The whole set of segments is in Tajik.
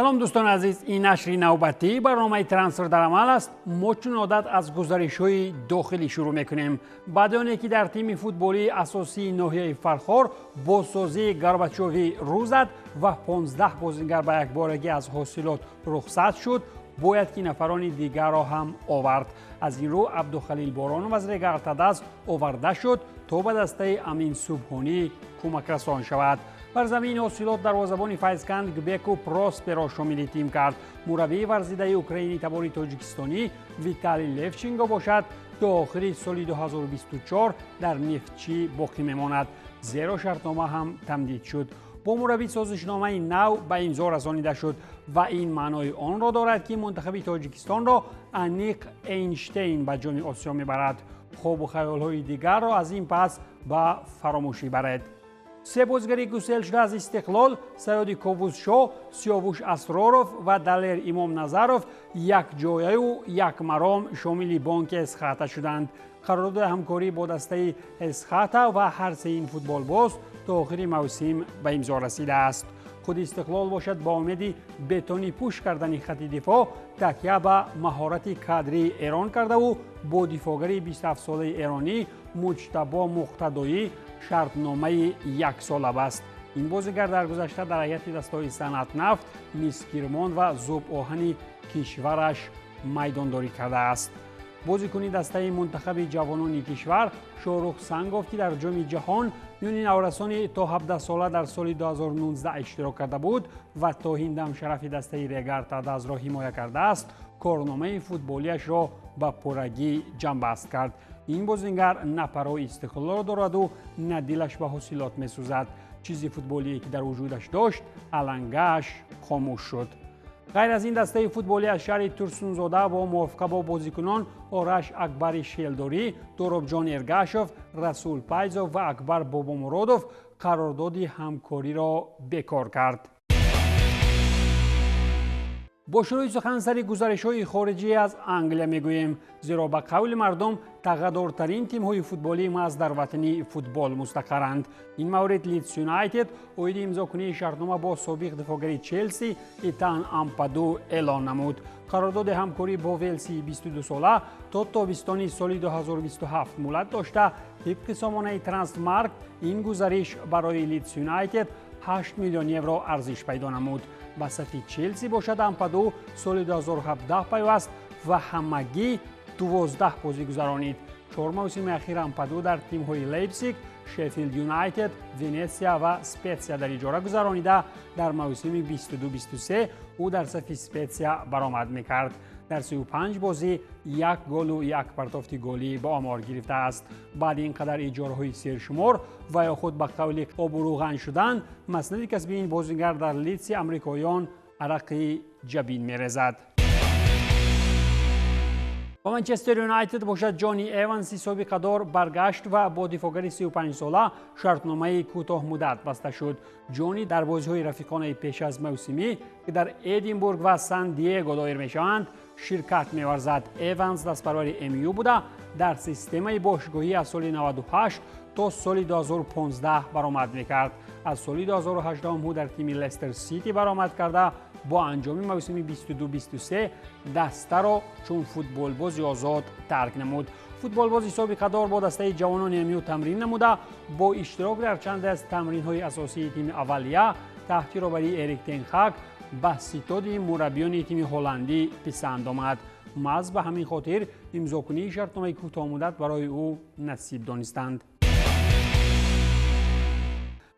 Салом, дӯстони азиз, ин нашри навбатии барномаи «Трансфер дар амал» аст. Мо чун одат аз гузаришҳои дохилӣ шурӯъ мекунем. Баъди оне ки дар тими футболии асосии ноҳияи Фархор бозсозии Горбачёвӣ рӯ зад ва 15 бозингар ба якборагӣ аз Ҳосилот рухсат шуд, бояд ки нафарони дигарро ҳам овард. Аз ин рӯ Абдухалил Боронов аз Регар-ТадАЗ оварда шуд, то ба дастаи Амин Субҳонӣ кӯмакрасон шавад. Бар замини Ҳосилот дарвозабони Файзканд Гбеку Просперо шомили тим кард. Мураббии варзидаи украини табори тоҷикистонӣ Виталий Левченко бошад, то охири соли 2024 дар Нефтчӣ боқӣ мемонад, зеро шартнома ҳам тамдид шуд. Бо мураббӣ созишномаи нав ба имзо расонида шуд ва ин маънои онро дорад, ки мунтахаби Тоҷикистонро аниқ Эйнштейн ба Ҷоми Осиё мебарад. Хобу хаёлҳои дигарро аз ин пас ба фаромӯшӣ баред. Се бозигари гуселшуда аз Истиқлол, Саёди Ковузшоҳ, Сиёвуш Асроров ва Далер Имомназаров, якҷояю якмаром шомили бонки Эсхата шуданд. Қарордоди ҳамкорӣ бо дастаи Эсхата ва ҳар се ин футболбоз то охири мавсим ба имзо расидааст. Худи Истиқлол бошад, ба умеди бетонӣ пӯш кардани хати дифоъ такя ба маҳорати кадрии Эрон кардаву бо дифоъгари 27-солаи эронӣ Муҷтабо Муқтадоӣ шартномаи яксола баст. Ин бозигар дар гузашта дар ҳайати дастаҳои Санъат Нафт, Мискирмон ва Зӯбоҳани кишвараш майдондорӣ кардааст. Бозикуни дастаи мунтахаби ҷавонони кишвар Шоҳрух Сангов, ки дар Ҷоми Ҷаҳон миёни наврасони то 17 сола дар соли 2019 иштирок карда буд ва то ҳин дам шарафи дастаи Регар ТадАЗро ҳимоя кардааст, корномаи футболиашро ба пуррагӣ ҷамъбаст кард. Ин бозингар на парои Истиқлолро дораду, на дилаш ба Ҳосилот месӯзад. Чизи футболие ки дар вуҷудаш дошт, алангааш хомӯш шуд. Ғайр аз ин, дастаи футболӣ аз шаҳри Турсунзода бо мувофиқа бо бозикунон Ораш Акбари Шелдорӣ, Доробҷон Эргашов, Расул Пайзов ва Акбар Бобомуродов қарордоди ҳамкориро бекор кард. Бо шурӯи сухан сари гузаришҳои хориҷӣ аз Англия мегӯем, зеро ба қавли мардум тағадортарин тимҳои футболии маҳз дар ватани футбол мустақарранд. Ин маврид Лидс Юнайтед оиди имзокунии шартнома бо собиқ дифоъгари Челси Итан Ампаду эълон намуд. Қарордоди ҳамкорӣ бо велси 22-сола то тобистони соли 2027 муҳлат дошта, тибқи сомонаи Трансфермаркт ин гузариш барои Лидс Юнайтед 8 миллион евро арзиш пайдо намуд. Ба сафи Челси бошад, Ампаду соли 2017 пайваст ва ҳамагӣ 12 бозӣ гузаронид. 4 мавсими ахир Ампаду дар тимҳои Лейпсиг, Шеффилд Юнайтед, Венесия ва Спетсия дар иҷора гузаронида, дар мавсими 22-23 ӯ дар сафи Спетсия баромад мекард. Дар 35 бозӣ як голу як партофти голӣ ба омор гирифтааст. Баъди ин қадар иҷораҳои сершумор ва ё худ ба қавли обурӯған шудан, маснади касби ин бозингар дар Лидси амрикоён арақи ҷабин мерезад. Ба Манчестер Юнайтед бошад, Ҷони Эванси собиқадор баргашт ва бо дифоъгари 35-сола шартномаи кӯтоҳмуддат баста шуд. Ҷони дар бозиҳои рафиқонаи пеш аз мавсимӣ, ки дар Эдинбург ва Сан Диего доир мешаванд, ширкат меварзад. Эванс дастпарвари МЮ буда, дар системаи бошгоҳӣ аз соли 98 то соли 2015 баромад мекард. Аз соли 2018 ӯ дар тими Лестер Сити баромад карда, бо анҷоми мавсими 22-23 дастаро чун футболбози озод тарк намуд. Футболбози собиқадор бо дастаи ҷавонони МЮ тамрин намуда, бо иштирок дар чанде аз тамринҳои асосии тими аввалия таҳти роҳбарии Эрик Тенхак ба ситоди мураббиёни тими ҳолландӣ писанд омад. Маҳз ба ҳамин хотир имзокунии шартномаи кӯтоҳмуддат барои ӯ насиб донистанд.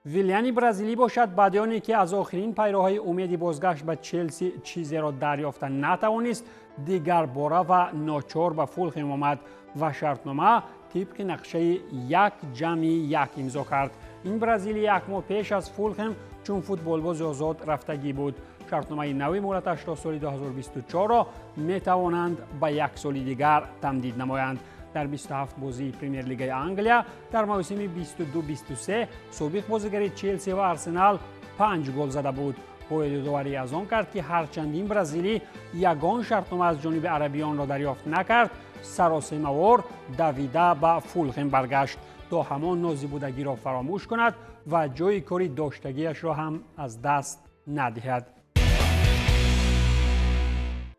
Вилияни бразилӣ бошад, баъди оне ки аз охирин пайроҳаи умеди бозгашт ба Челси чизеро дарёфта натавонист, дигарбора ва ночор ба Фулхем омад ва шартнома тибқи нақшаи 1+1 имзо кард. Ин бразилӣ як моҳ пеш аз Фулхем чун футболбози озод рафтагӣ буд. Шартномаи нави муҳлаташ то соли 2024-ро метавонанд ба як соли дигар тамдид намоянд. Дар 27 бозии Премер-лигаи Англия дар мавсими 22-23 собиқ бозигари Челси ва Арсенал панҷ гол зада буд. Бояд ёдоварӣ аз он кард, ки ҳарчанд ин бразилӣ ягон шартнома аз ҷониби арабиёнро дарёфт накард, саросемавор давида ба Фулхем баргашт, то ҳамон нозибудагиро фаромӯш кунад ва ҷойи кори доштагиашро ҳам аз даст надиҳад.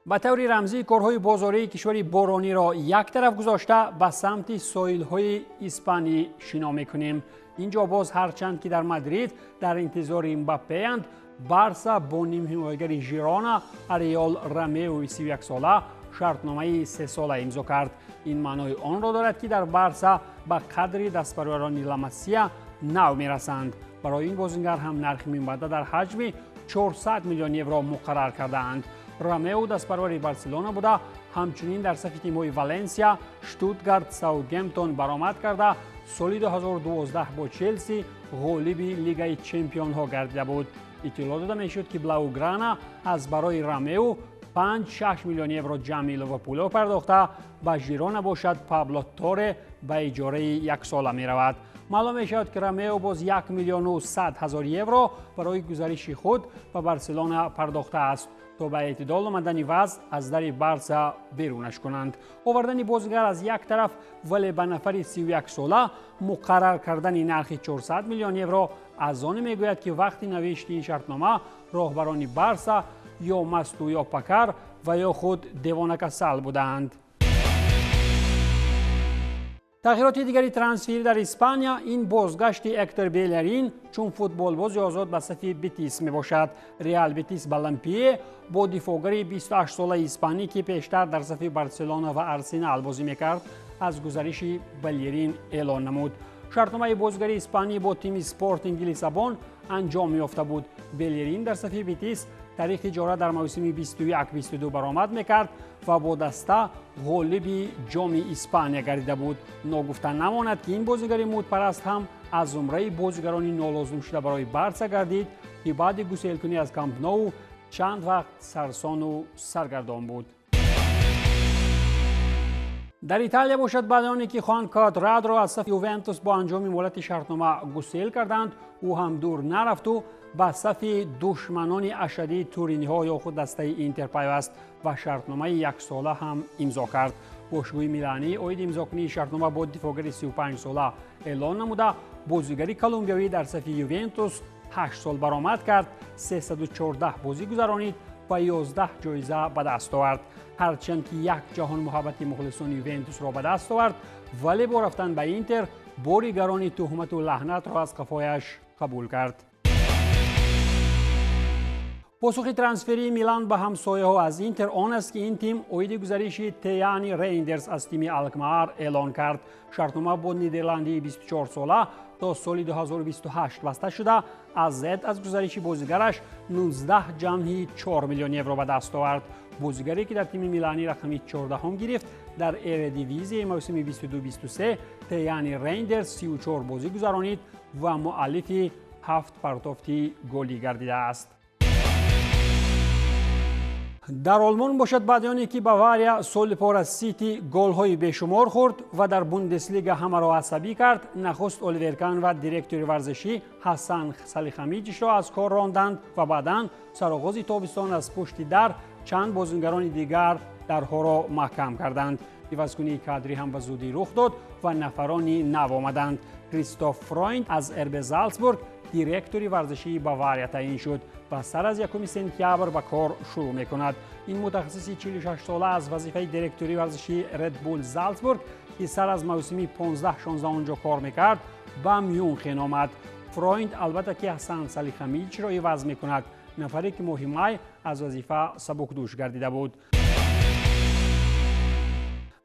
Ба таври рамзӣ корҳои бозории кишвари борониро як тараф гузошта, ба самти соҳилҳои испанӣ шино мекунем. Инҷо боз, ҳарчанд ки дар Мадрид дар интизори Мбаппеянд, Барса бо нимҳимоягари Жирона Ориол Ромеои 31-сола шартномаи сесола имзо кард. Ин маънои онро дорад, ки дар Барса ба қадри дастпарварони Ламасия нав мерасанд. Барои ин бозингар ҳам нархи минбаъда дар ҳаҷми 400 миллион евро муқаррар кардаанд. Ромео дастпарвари Барселона буда, ҳамчунин дар сафи тимҳои Валенсия, Штутгарт, Саутгемптон баромад карда, соли 2012 бо Челси ғолиби Лигаи чемпионҳо гардида буд. Иттилоъ дода мешуд, ки Блауграна аз барои Ромео 5-6 миллион евро ҷамъи иловапулҳо пардохта. Ба Жирона бошад, Пабло Торе ба иҷораи яксола меравад. Маълум мешавад, ки Ромео боз 1 миллиону 100 ҳазор евро барои гузариши худ ба Барселона пардохтааст, то ба эътидол омадани вазъ аз дари Барса берунаш кунанд. Овардани бозигар аз як тараф, вале ба нафари 31-сола муқаррар кардани нархи 400 миллион евро аз оне мегӯяд, ки вақти навишти ин шартнома роҳбарони Барса ё масту ё пакар ва ё худ девонакасал будаанд. Тағйироти дигари трансферӣ дар Испания ин бозгашти Эктор Белерин чун футболбози озод ба сафи Бетис мебошад. Реал Бетис Балампие бо дифоъгари 28-солаи испанӣ, ки пештар дар сафи Барселона ва Арсенал бозӣ мекард, аз гузариши Балерин эълон намуд. Шартномаи бозигари испанӣ бо тими Спортинги Лиссабон анҷом ёфта буд. Белерин дар сафи Бетис тариқи иҷора дар мавсими 21-22 баромад мекард ва бо даста ғолиби Ҷоми Испания гардида буд. Ногуфта намонад, ки ин бозигари мудпараст ҳам аз зумраи бозигарони нолозимшуда барои Барса гардид, ки баъди гуселкунӣ аз Кампноу чанд вақт сарсону саргардон буд. Дар Италия бошад, баъди оне ки Хуан Квадрадро аз сафи Ювентус бо анҷоми муҳлати шартнома гусел карданд, ӯ ҳам дур нарафту ба сафи душманони ашадии туриниҳо ё худ дастаи Интер пайваст ва шартномаи яксола ҳам имзо кард. Бошгоҳи Миланӣ оиди имзокунии шартнома бо дифоъгари 35-сола эълон намуда, бозигари колумбиявӣ дар сафи Ювентус 8 сол баромад кард, 314 бозӣ гузаронид ва 11 ҷоиза ба даст овард. Ҳарчанд ки як ҷаҳон муҳаббати мухлисони Ювентусро ба даст овард, вале бо рафтан ба Интер бори гарони туҳмату лаҳнатро аз қафояш қабул кард. Посухи трансферии Милан ба ҳамсояҳо аз Интер он аст, ки ин тим оиди гузариши Теяни Рейндерс аз тими Алкмаар эълон кард. Шартнома бо нидерландии 24-сола то соли 2028 баста шуда, аз зед аз гузариши бозигараш 19 ҷамъи 4 миллион евро ба даст овард. Бозигаре, ки дар тими Миланӣ рақами 14 гирифт, дар Эредивизияи мавсими 22-23 Теяни Рейндерс 34 бозӣ гузаронид ва муаллифи 7 партофти голӣ гардидааст. Дар Олмон бошад, баъди оне ки Бавария соли пор аз Сити голҳои бешумор хӯрд ва дар Бундеслига ҳамаро асабӣ кард, нахуст Оливер Кан ва директори варзишӣ Ҳасан Салихамиҷишро аз кор ронданд ва баъдан сароғози тобистон аз пушти дар чанд бозингарони дигар дарҳоро маҳкам карданд. Ивазкунии кадрӣ ҳам ба зудӣ рух дод ва нафарони нав омаданд. Кристоф Фройнд аз РБ Залцбург директори варзишии Бавария таъин шуд ва сар аз 1 сентябр ба кор шурӯъ мекунад. Ин мутахассиси 46-сола аз вазифаи директори варзишии Ред Булл Залцбург, ки сар аз мавсими 15-16 онҷо кор мекард, ба Мюнхен омад. Фройнд албатта ки Ҳасан Салихамиҷро иваз мекунад, нафаре ки моҳи май аз вазифа сабукдӯш гардида буд.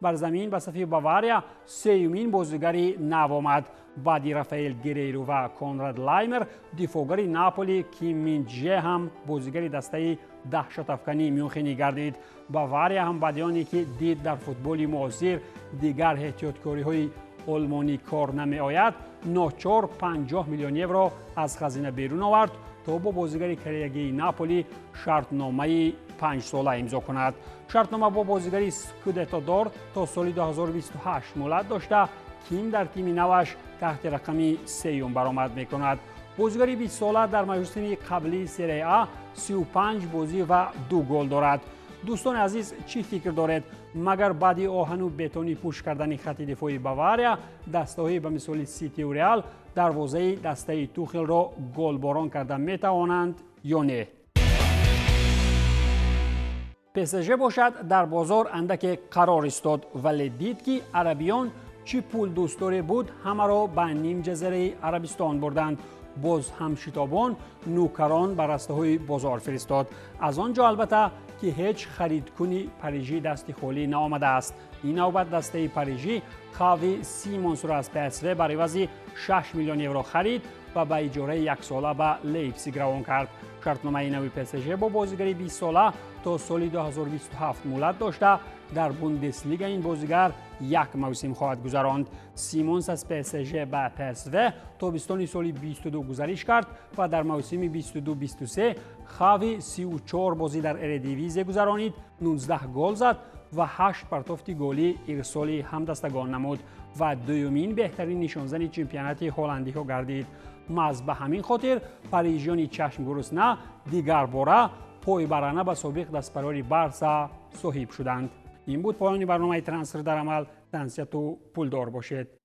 Бар замин ба сафи Бавария сеюмин бозигари нав омад. Баъди Рафаэл Герейру ва Конрад Лаймер дифоъгари Наполи Ким Миндже ҳам бозигари дастаи даҳшатафкании Мюнхенӣ гардид. Бавария ҳам баъди оне ки дид дар футболи муосир дигар эҳтиёткориҳои олмонӣ кор намеояд, ночор 50 миллион евро аз хазина берун овард, то бо бозигари кореягии Наполи шартномаи 5-сола имзо кунад. Шартнома бо бозигари скудетодор то соли 2028 муҳлат дошта, Ким дар тими наваш таҳти рақами сеюм баромад мекунад. Бозигари 20-сола дар мавсими қаблии Серия А 35 бозӣ ва 2 гол дорад. Дӯстони азиз, чӣ фикр доред? Магар баъди оҳану бетони пӯш кардани хати дифои Бавария, дастаҳои ба мисоли Ситиу Реал дарвозаи дастаи Тухелро голборон карда метавонанд ё не? ПСЖ бошад, дар бозор андаке қарор истод, вале дид, ки арабиён чӣ пул дӯстдоре буд, ҳамаро ба нимҷазираи Арабистон бурданд. Боз ҳам шитобон нӯкарон ба растаҳои бозор фиристод. Аз он ҷо, албатта, ки ҳеҷ харидкуни парижӣ дасти холӣ наомадааст. Ин навбат дастаи парижӣ Хави Симонсро аз ПСВ бар ивази 6 миллион евро харид ва ба иҷораи яксола ба Лейпсиг равон кард. Шартномаи нави ПСЖ бо бозигари 20сола то соли 2027 муҳлат дошта, дар Бундеслига ин бозигар як мавсим хоҳад гузаронд. Симонс аз ПСЖ ба ПСВ тобистони соли 22 гузариш кард ва дар мавсими 22-23 Хави 34 бозӣ дар Эредивизия гузаронид, 19 гол зад ва 8 партофти голӣ ирсоли ҳамдастагон намуд ва дуюмин беҳтарин нишонзани чемпионати ҳолландиҳо гардид. Маҳз ба ҳамин хотир парижиёни чашмгурусна дигарбора пойбарана ба собиқ дастпарвари Барса соҳиб шуданд. Ин буд поёни барномаи «Трансфер дар амал». Тансияту пулдор бошед.